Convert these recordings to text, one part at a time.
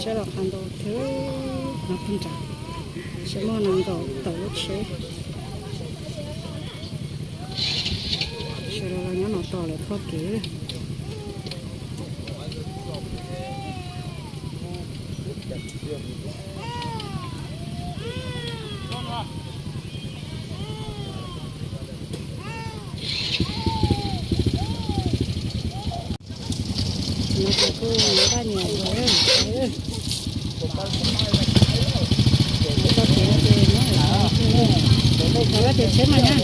Tsheb los qab ntau thiab no pug nram, tsheb muaj nees nkaum tawm lub tsheb. Sawv daws los nyob no tos lawv txoj kev. No ces kuj yuav daj nyuam ntawd, txoj kev no ces nyob, lawv tias tsheb mas nyob.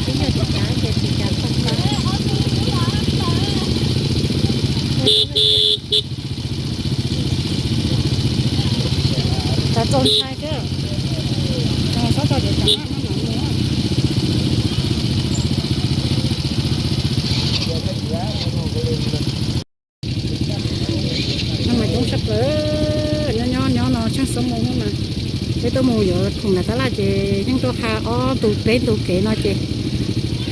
Ib yog tsis cav ces tsis cav txog qab. Txav txaus ntshai thiab, txhob tso ces txav maj maj mam mus. No mas coob tshaj plaws, nyob nyob nyob no tsheej xuab moos mas peb tuaj mus yuav khoom nram tab laj ces yeej tuaj qha ob ntu peb ntu kev no ces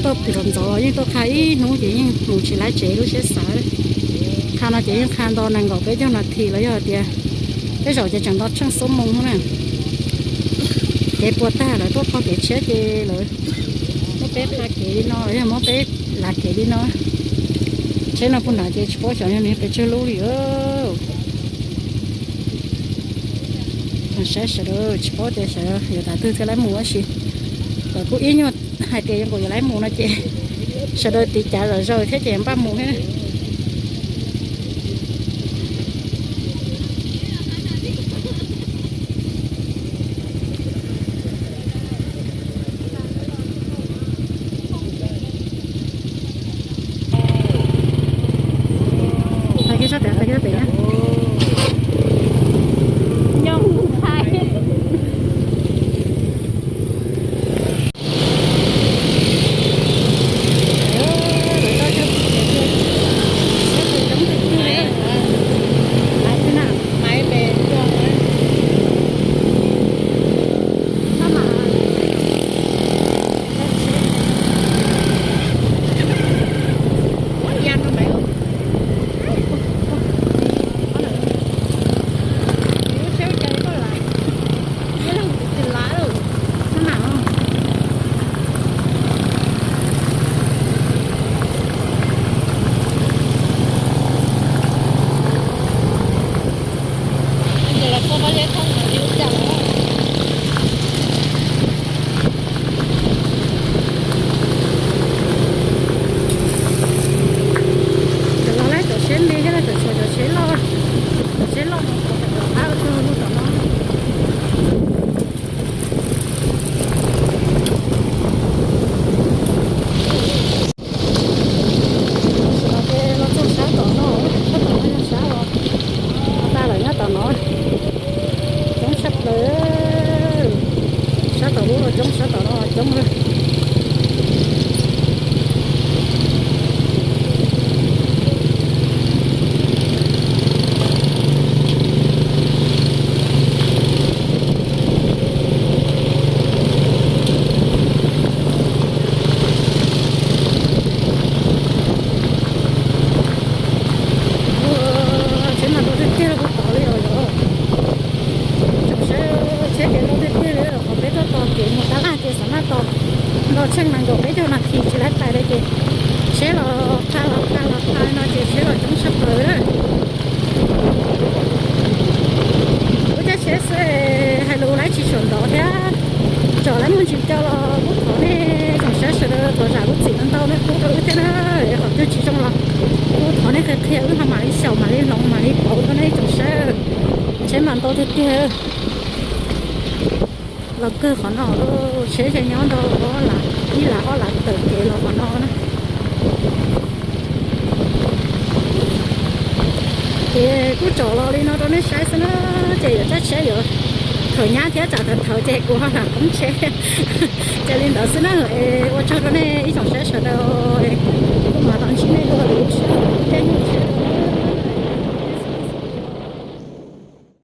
tuaj ntxov ntxov los yeej tuaj qha ib hnub ces yeej mus tsis laib tsev lub siab xav. Qha no ces yeej qha nto nees nkaum peb caug nas this los yog tias tej zaum ces tseem nto tsheej xuab moos na. Kev puas tag lawv tuaj kho kev tshiab ces lawv muab peb qha kev li no los yog muab peb lav kev li no. Tsheb no puag nrad ces tsis paub xyov yog nws pes tsawg lub li. Saib sawv daws tsis paub tias sawv daws yuav tas twg thiaj laib mus tab sis lawv kuj ib nyuag hais tias yuav nkaus yuav laib mus no ces sawv daws tiv cav zom zaws thiab ces npaj mus thiab. Cov los laib cov tsheb me thiab los cov tshuav cov tsheb loj, cov tsheb loj no cov qab tug lug tom no. Los txog sab tom no, sab tom no yog sab los, tag lawm nyob tom no. Coob tshaj plaws, sab tom ub los coob, sab tom no los coob lawm. Tsheb mas ntau tiag tiag kuv pom li os yog. Tsoom saib, tsheb ces ntau tiag tiag li, qhov peb tuaj tos kev mus tab laj ces xav mas tos nto tsheej nees nkaum peb caug nas this tsis laib pais li ces tsheb los qha los qha los qha no ces tsheb los coob tshaj plaws lawm. Ua caj tsheb xwb, hais lus laib tsis tshua ntov thiab. Tsom laib muag ntsis coj los kuj thov nej tsoom saib sawv daws thov zam lub txim ntau nej pub rau wb thiab na. Qhov twg tsis zoo los kuj thov nej qhia qhia wb ho mam li xyaum mam li hloov mam li pauv rau nej tsoom saib. Tsheb mas ntau tiag tiag. Los kawg qhov no, tsheb ces nyob ntau, ob lam, ib lam ob lam tawm kev los qhov no na. Ces kuj tsom los li no rau nej saib xwb na, ces yuav caj tsheb yuav thawm nyab thiab tsam thaum thawm ces kuv ho lam poob tsheb. Ces li ntawd xwb na, ua tsaug rau nej ib tsoom saib sawv daws, kuv mam los ntsib nej dua lwm lub sij hawm, tej nyuag tsheb